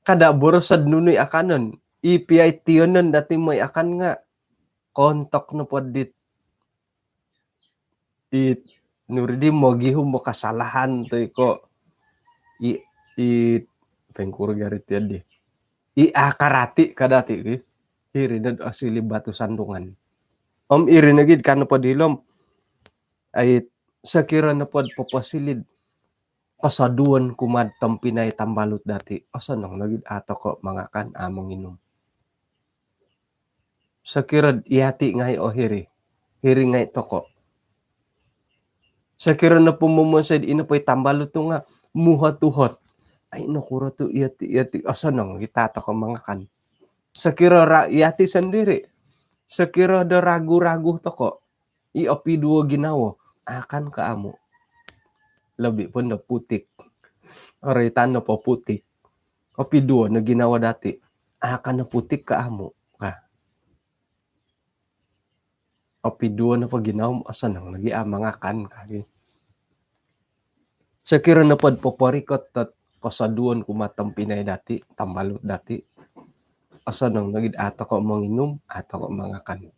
Kada boros do nunu i akanon. I piai tionon dati moi akan nga kontok nopo dit i nuri di mogihum bo kasalahan toi ko i, i pengkuru gari tiadi. I akarati kadati ki. Hiri nod osiliu batu sandungan. Om iri nogi kan nopo di hilom. Ai sokiro nopo do poposiliu kosoduon kumaa do tompinai tambalut dati. Osonong nogi do a toko mangakan, a monginum. Sokiro do iyati ngai o hiri. Hiri ngai toko. Sokiro nopo momonsoi do ino poi tambalut tu nga muhot-uhot. ai, nokuro tu' iyati, iyati, osonong gi ta toko' mangakan. Sokiro ra-, iyati sondiri', sokiro do ragu-ragu toko', i opiduo ginawo, akan ko amu'? Lobi' po do putik. Oroitan nopo putik, opiduo no ginawo dati', akan no putik ko amu', ka. Opiduo nopo ginawo, osonong nogi a' mangakan, ka gi. Sokiro nopod poporikot dot kosoduon kumaa tompinai dati', tambalut dati', osonong nogi a' toko' monginum, a' toko' mangakan.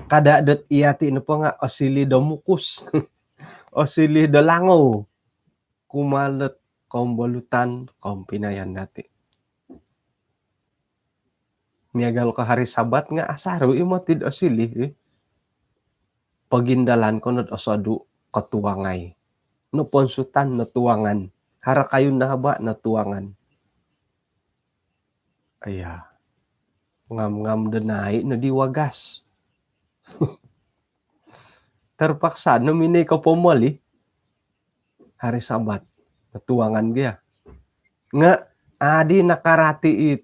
Kada' dot iyati' nopo nga' osilih do mukus, osilih do langou kumaa dot kombolutan, kompinayan dati'. Miagal ko hari Sabat nga' asaru i' moti'd osilih i'. Pogindalan ko nod osodu', kotuangai. Noponsutan, notuangan. Haro kayu'd nahaba', notuangan. Aiya. Ngam-ngam do nai' nodi wagas. Terpaksa no minoi ko pomoli hari Sabat. Notuangan gia. Nga' adi nakarati i'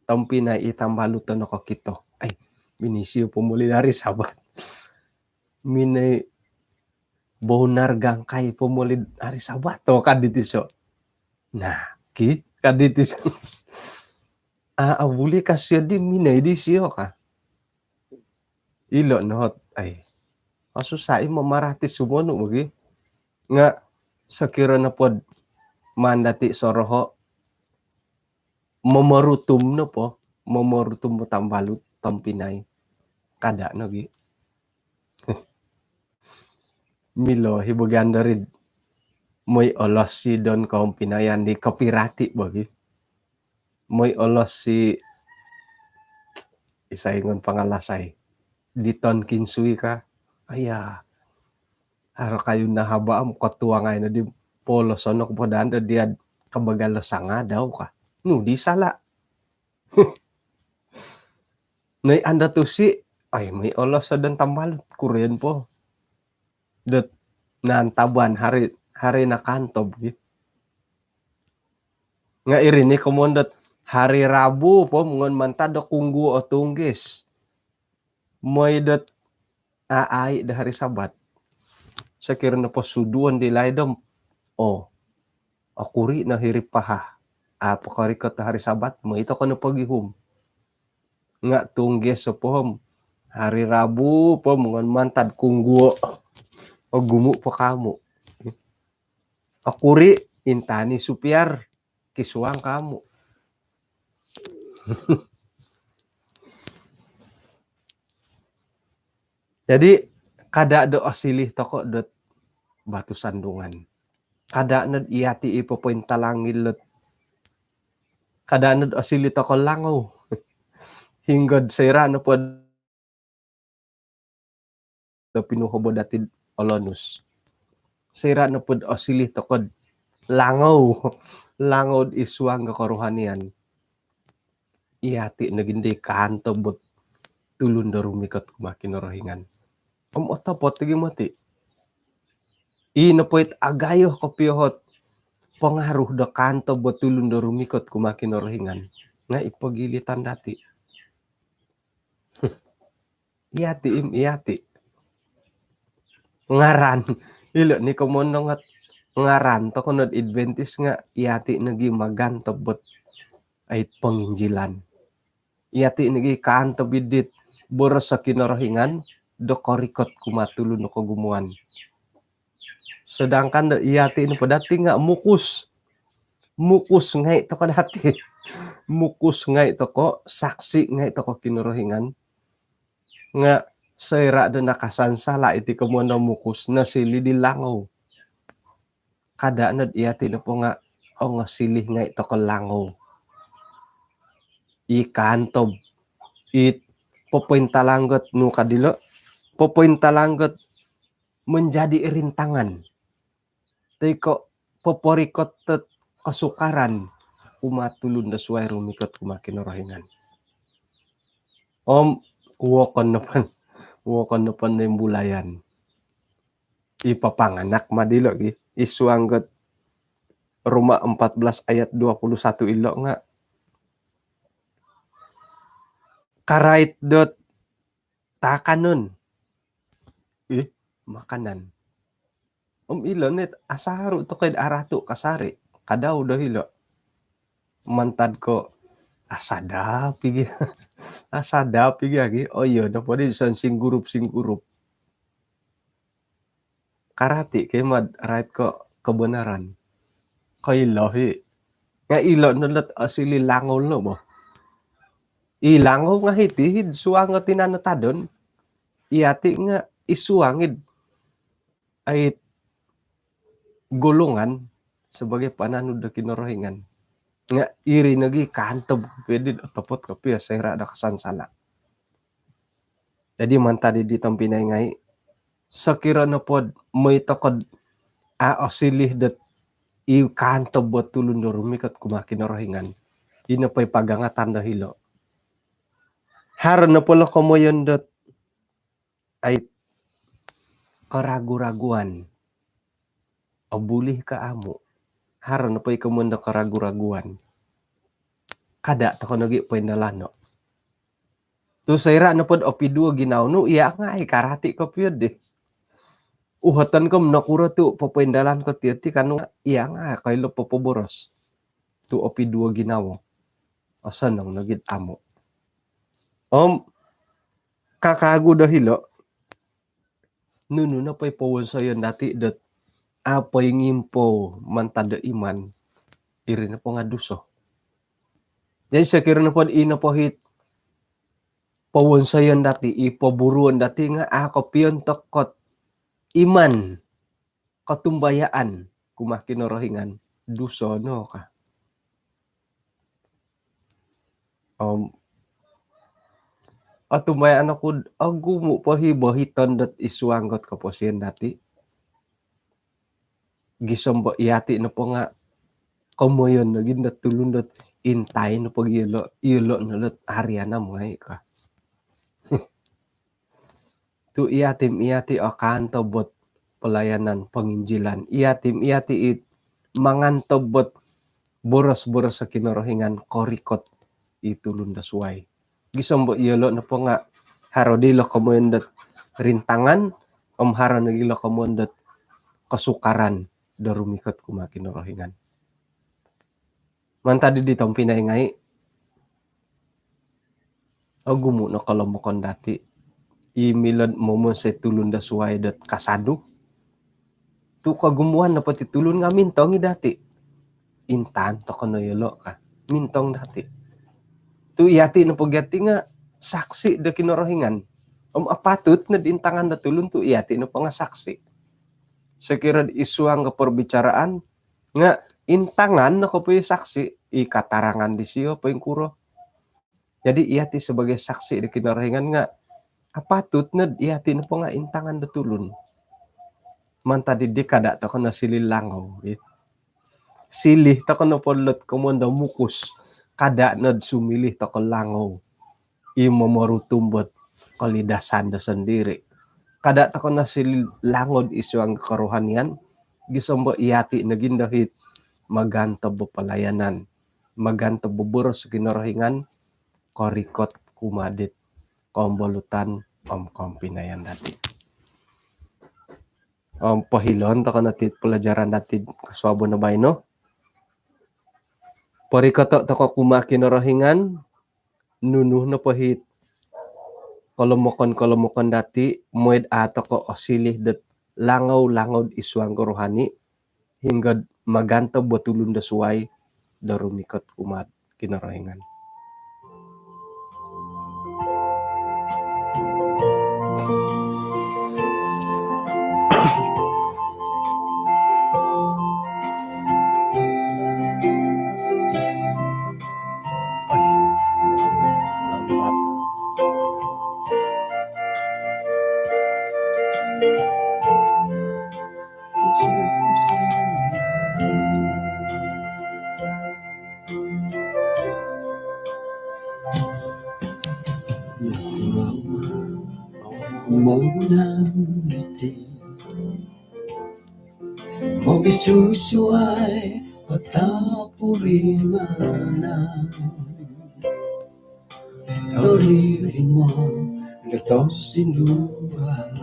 tompinai i' tambalut do nokokito. Ai, minoi isio pomoli hari Sabat. Minoi bonar gangkai pomoli hari Sabat o, ka dit iso. Nah, ki, ka dit iso. A' obuli ka sio di, minoi di sio ka. Ilo' no ot, ai. Osusa' i' mamarati sumonu' bogi. Nga' sokiro nopod maan dati' soroho', momorutum nopo, momorutum tambalut, tompinai, kada' nogi. Milo hi bogi andori'd moi olos sidon kompinayan di kopirati' bogi. Moi olos si isai ngon pangalasai, Diton Kinsui ka. Aiya. Haro kayu'd nahaba' om kotuangai nodi, poloson oku po daa do dia'd kabagal do sangadau ka. Nu di sala'? Noi ando tusi, ai, moi olos sidon tambalut, kuroyon po. Dot nantaban hari, hari nakantob gi. Nga' iri ni komoyon dot hari Rabu po, ngon mantad do kungguo o tunggis. Moi dot aai' do hari Sabat. Sokiro nopo suduon di laid om, oo, okuri' no hiri paha. A' po korikot do hari Sabat, moi toko' no pogihum. Nga' tunggis po om, hari Rabu po om, ngon mantad kungguo. Ogumu' po kamu'. Okuri', intangai supiar, kisuang kamu'. Jadi, kada' do osilih toko' dot batu sandungan. Kada' nod iyati' i popointalang ilot. Kada' nod osilih toko' langou. Hinggod soira' nopod do pinuhobo dati'd olonus. Soira' nopod osilih toko'd langou, langou'd id suang do korohanian, iyati' nogi ndi kaantob ot tulun do rumikot kumaa Kinorohingan. Om otopot nogi moti'. I nopo it agayo kopio ot pangaruh do kaantob ot tulun do rumikot kumaa Kinorohingan nga' i pogilitan dati'. Iyati' im iyati'. Ngaran. Ilo' ni komoyon dot ngaran toko' nod Adventist nga' iyati' nogi magantob ot ait ponginjilan. Iyati' nogi kaantob id dit boros o Kinorohingan do korikot kumaa tulun o kogumuan. Sedangkan do iyati' nopo dati' nga' mukus. Mukus ngai' toko' dati'. Mukus ngai' toko', saksi' ngai' toko' Kinorohingan. Nga' soira' do nakasansala' iti komoyon do mukus, nosilih di langou. Kada' nod iyati' nopo nga' ongosilih ngai' toko' langou. I kaantob, i popointalang ot nu ka dilo', popointalang ot menjadi rintangan. Toi ko' poporikot ot kosukaran kumaa tulun do suwai rumikot kumaa Kinorohingan. Om wokon nopo, wokon nopo noimbulayan. I papanganak ma dilo' gi, id suang ot Roma empat belas ayat dua puluh satu ilo nga karait dot taakanon. Ih, makanan. Om ilo no it asaru tokou id aratu kasari. Kadau do hilo. Mantad ko, ah, sadap igi. Ah, sadap igi agi. Oh iyo, nopo di son singgurup-singgurup. Karati ko mad rait ko kebenaran. Koilo hi. Nga ilo no dot osili langou no bo. I langou nga hiti id suang o tinan o tadon. Iyati nga id suang id ait golongan sebagai pananud do Kinorohingan. Nga iri nogi kaantob kopio dit otopot kopio soira do kasansala. Jadi mantad di tompinai ngai, sokiro nopod moi tokod a osili dot i kaantob bo tulun do rumikot kumaa Kinorohingan. Ino po i pagangatan do hilo. Haro nopo lo komoyon dot ai keragu-raguan. Obuli ka amu. Haro nopo i komoyon do keragu-raguan. Kada tokou nogi poindalano. Tu soira nopod opiduo ginawo nu, iya nga ai karati kopio di. Uhoton ko nokuro tu popoindalan ko ti, ti kanu, iya nga ai koilo popoboros. Tu opiduo ginawo. Osonong nogi amu. Om kakagu do hilo, nunu nopo i powonsoyon dati dot a poingimpou mantad do iman, iri nopo nga duso. Jadi sokiro nopod i nopo hit powonsoyon dati, i poburuon dati nga a kopiontok kot iman, kotumbayaan kumaa Kinorohingan, duso no ka. Om otumbayaan oku, ogumu po hi bohiton dot id suang dot koposion dati. Gisom bo iyati nopo nga komoyon nogi dot tulun dot intai nopo gi iyolo, iyolo no dot harian om ngai ka. Tu iyati om iyati o kaantob ot pelayanan penginjilan. Iyati om iyati it mangantob ot boros-boros Kinorohingan korikot i tulun do suai. Gisom bo iyolo nopo nga haro dilo komoyon dot rintangan, om haro nogi lo komoyon dot kosukaran do rumikot kumaa Kinorohingan. Mantad di tompinai ngai, ogumu no kolomokon dati i milo momonsoi tulun do suai dot kasadu. Tu kogumuan nopo ti tulun nga mintong i dati. Intangan tokou no iyolo ka. Mintong dati. Tu iyati nopo gia ti nga saksi do Kinorohingan. Om apatut nod intangan do tulun tu iyati nopo nga saksi. Sokiro id suang ko perbicaraan nga intangan no kopio saksi, i katarangan disio poingkuro. Jadi iyati sebagai saksi do Kinorohingan nga apatut nod iyati nopo nga intangan do tulun. Mantad di kada tokou no silih langou, eh. Silih tokou nopo dot komoyon do mukus, kada nod sumilih tokou langou i momorutum bot kolidasan do sondiri. Kada tokou no silih langou id suang kerohanian, gisom bo iyati nogi do hit magantob bo pelayanan, magantob bo boros Kinorohingan korikot kumaa dit kombolutan om kompinayan dati. Om pohilon tokou no ti pelajaran dati kosuabon do baino. Porikoto tokou kumaa Kinorohingan, nunu nopo hit kolomokon-kolomokon dati, mooi do a tokou osilih dot langou-langou id suang ko rohani, hinggo do magantob bo tulun do suai do rumikot kumaa Kinorohingan. Mogisusuai Patapurimanan. Toririmo do tosinduan.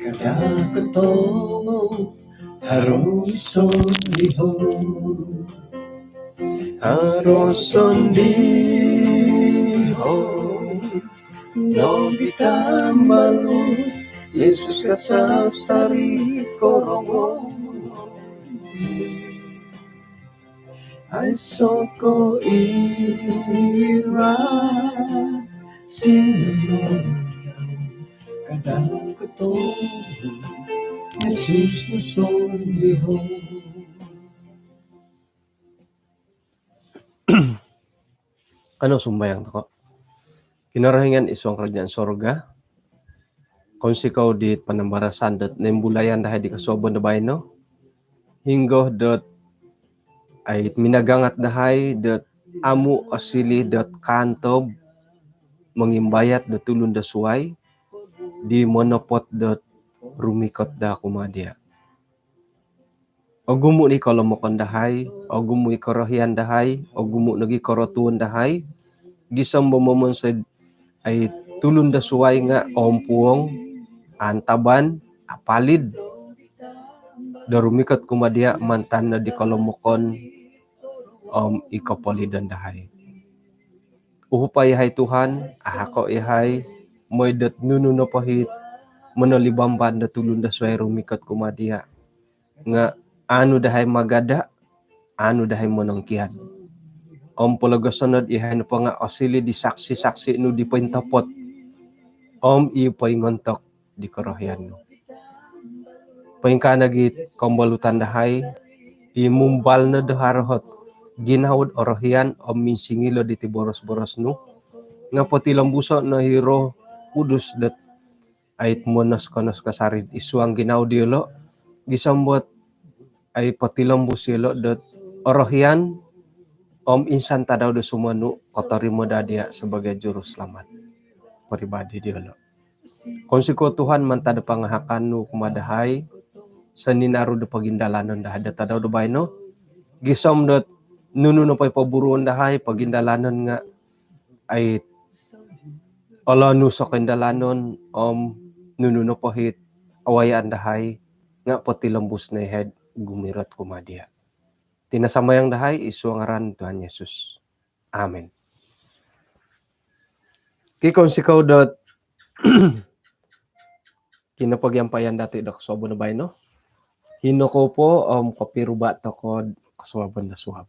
Kada kotomo haro sondiho. Haro sondiho. Nogi tambalut Yesus kasasari korongou. Aiso ko ira sinumodou kada kotomo Yesus sondiho. Kanou sumambayang tokou. Kinorohingan id suang kerajaan sorga, kounsikou di panambarasan dot noimbulayan dahai di kosuabon do baino. Hinggo dot ai minagangat dahai dot amu osiliu dot kaantob mongimbayat dot tulun do suai di monopot dot rumikot daa kumaa dia. Ogumu ni kolomokon dahai, ogumu i korohian dahai, ogumu nogi korotuon dahai. Gisom bo momonsoi ai tulun do suai nga ompuong, antaban, apalid do rumikot kumaa dia mantad no di kolomokon om i kopolidon dahai. Uhupai yahai Tuhan, ahako yahai, mooi dot nunu nopo it monolibamban do tulun do suai rumikot kumaa dia nga aanu dahai magada, aanu dahai monongkiad. Om pologoson no yahai nopo nga osiliu di saksi-saksi nu di pointopot om i poingontok di korohian nu. Poingkaa nogi kombolutan dahai, i mumbal no do haro ot ginawo dot orohian om minsingilo diti boros-boros nu, nga potilombuso no i Roh Kudus dot ai monoskonos kasari id suang ginawo diolo, gisom dot ai potilombus yolo dot orohian om insan tadau do sumonu kotorimo daa dia sebagai juruselamat peribadi diolo. Kounsikou Tuhan mantad do pangahakan nu kumaa dahai, soninaru do pogindalanon dahai do tadau do baino, gisom dot nunu nopo i poburuon dahai pogindalanon nga ai olonu so koindalanon om nunu nopo it awayaan dahai nga potilombus no yahai gumirot kumaa dia. Iti no sambayang dahai id suang ngaran Tuhan Yesus. Amin. Ki, kounsikou dot kinopogiampayan dati do kosuabon do baino. Hino kou po om kopiruba tokou kosuabon do suab.